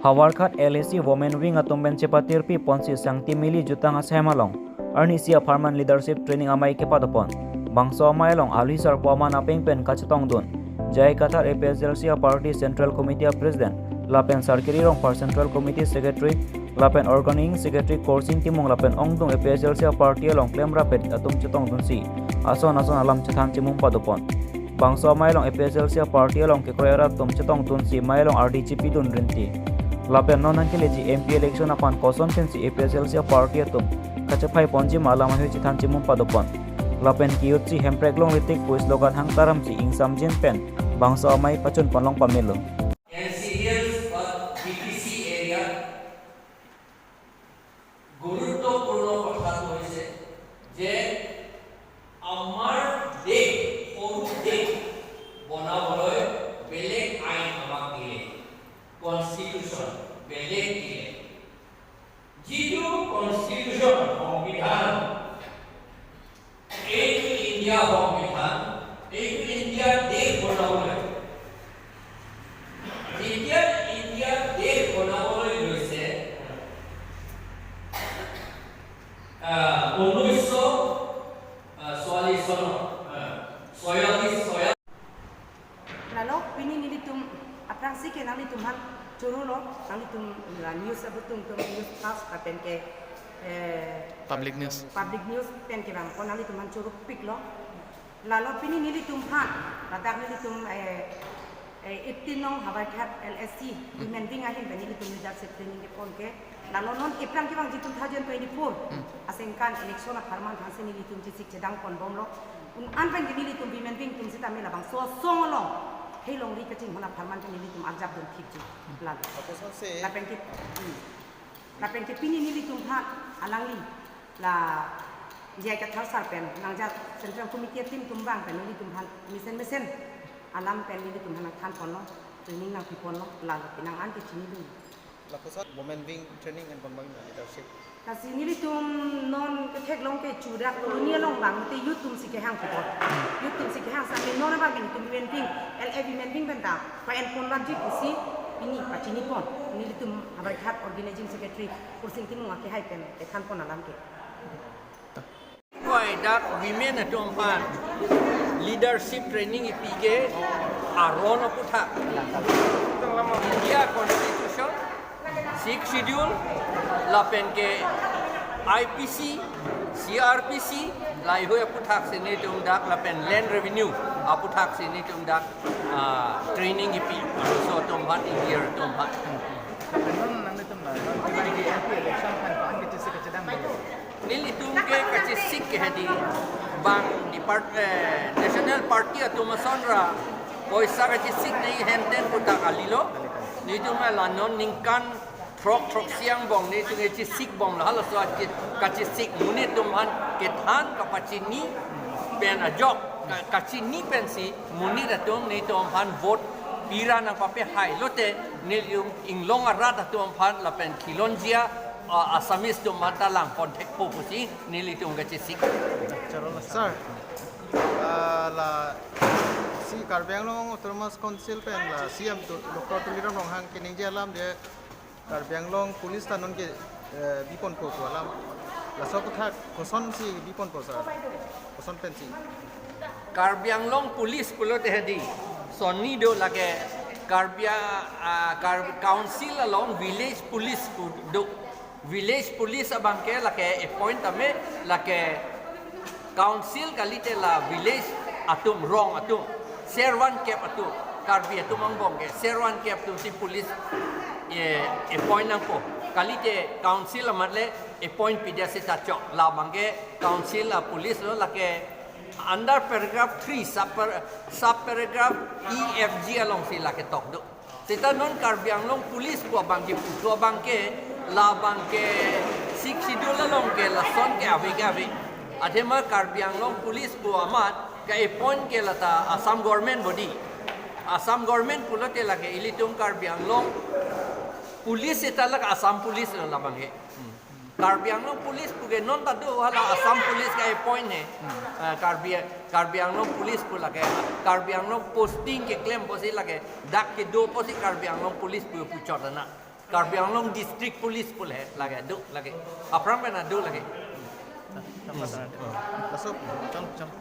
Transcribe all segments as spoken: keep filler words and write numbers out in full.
Howraghat L A C Women Wing atum pen chepatirpi ponsi Sangti Mili jutang asai along arnisi apharman leadership training amei kepadopon. Bangso amei along alhi sarpo aman apeng pen kachetongdun J I Kathar A P H L C a party Central Committee a President lapen Sarkiri Rongphar Central Committee Secretary lapen Organizing Secretary Korsing Timung lapen ongdung A P H L C a party along klemrap atum chetongdunsi ason ason alam chethan chimum padopon. Bangso amei along A P H L C a party along kekroi arat atum chetongdunsi amei along ardi chipidun rinti. Lapen non nangkeleji M P election aphan koson pensi A P H L C a party atum kachephai ponji ma alam ahui chethan chimum padopon. Lapen kiyutsi Hemprek longle tik pu slogan hangtaramsi ingsamjin pen bangso amei pachun ponlong pamelo. N C Hills বা B T C area গুৰুত্বপূৰ্ণ কথাটো হৈছে যে আমাৰ দেশ, সৰু দেশ বনাবলৈ বেলেগ আইন আমাক দিলে, কনষ্টিটিউচন বেলেগ দিলে। যিটো কনষ্টিটিউচন, সংবিধান, এইটো ইণ্ডিয়া সংবিধান, এইটো ইণ্ডিয়া দেশ বনাবলৈ, যেতিয়া ইণ্ডিয়া দেশ বনাবলৈ লৈছে, আহ, ঊনৈছশ, আহ, চুৱাল্লিছ চনত, আহ, ছয়াল্লিছ, ছয়াল্লিছ। Lalo, pini nelitum aphrangsi ke nanglitum aphan chorolo, nanglitum la news abutung tum news fast lapen ke, eh, Public news. Public news pen kevang, ko nanglitum aphan chorupiklo. Lalo pini nelitum aphan, ladak nelitum, eh, eh, eighteen nong Howraghat L A C, Hmm. Women Wing ahin pen nelitum leadership training kepon ke. Lalo non ephrang kevangji two thousand twenty-four, Hmm. asengkan election apharman aphansi nelitum chesik chedang ponbomlo. Un-an pen ke nelitum Women Wing atum sitame labangso asong along, hei longri kachinghon apharman ke nelitum arjapdun thipji. Lalo. Apusonsi. Lapen ke, hmm. Lapen ke pini nelitum aphan alangli la J I Kathar sir pen nangjat Central Committee team atum abang pen nelitum aphan mesen mesen alam pen nelitum aphan nangthan ponlo, training nangpi ponlo, lalo penang an ke chinidun. Lapuson Women Wing training en ponbang leadership. Lasi nelitum non ketheklong ke chudak Colony along abang te youth atumsi kehang kebor. Youth atumsi kehang sitame non abang ke nelitum Women Wing, L A Women Wing pen ta pa-en ponbomji pusi pini pachini pon. Nelitum Howraghat Organizing Secretary Korsing Timung akehai pen kethan pon alam ke. Koi dak women atum aphan leadership training ipi ke aron aputhak. India Constitution, Sixth Schedule, lapen ke I P C, C R P C, laheihui aputhak si nelitum dak lapen Land Revenue aputhak si nelitum dak, ah, training ipi arloso atum aphan, engineer atum aphan. Nelitum ke kachesik ke hedi bang depart-, eh, national party atum asonra poisa kachesik nai henten pu ta kalilo. Nelitum la non ningkan throk throksi angbong nelitum kachesik bomlo, halaso achi-, kachesik monit atum aphan kethan kapachini pen ajok, ka-, kachini pensi monit atum nelitum aphan vote pira nangpapehai lote nelitum inglong arat atum aphan lapen khilonjia, ah, Assamese atum aphan ta langpon thekpo pusi nelitum kachesik. Sir, ah, lasi Karbi Anglong Autonomous Council pen la C M Tu-, Doctor Tuliram Ronghang keningje alam de Karbi Anglong Police ta non ke, eh, biponpo pu alam. Laso aputhak kosonsi biponpo sir? Koson pensi? Karbi Anglong Police pulote hedi sonni do, lake Karbi, ah, Karbi Council along Village Police pu do. Village Police abang ke lake appoint tame lake Council kalite la village atum, rong atum, servan kep atum, Karbi atum angbong ke servan kep atumsi police, eh, appoint nangpo. Kalite Council amat le appoint pidet seta chok. Labang ke Council a police lo, lake under paragraph three, sub par-, sub paragraph E F G alongsi lake tok do. Seta non Karbi Anglong Police pu abang ke puthot abang ke, labang ke Sixth Schedule along ke lason ke ave ke ave. Athema Karbi Anglong Police pu amat ke appoint ke lata Assam government body. Assam government pulote lake ilitum Karbi Anglong Police seta lake Assam Police lo labang ke. Hmm. Karbi Anglong Police pu ke non ta do, hala Assam Police ke appoint he. Hmm. Ah, Karbi, Karbi Anglong Police pu lake, Karbi Anglong posting keklem pusi lake, dak kedo pusi Karbi Anglong Police pu puchot na. Karbi Anglong District Police pu le lake do lake. Aphrang pen do lake. Masuk, cang, cang.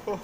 Oh,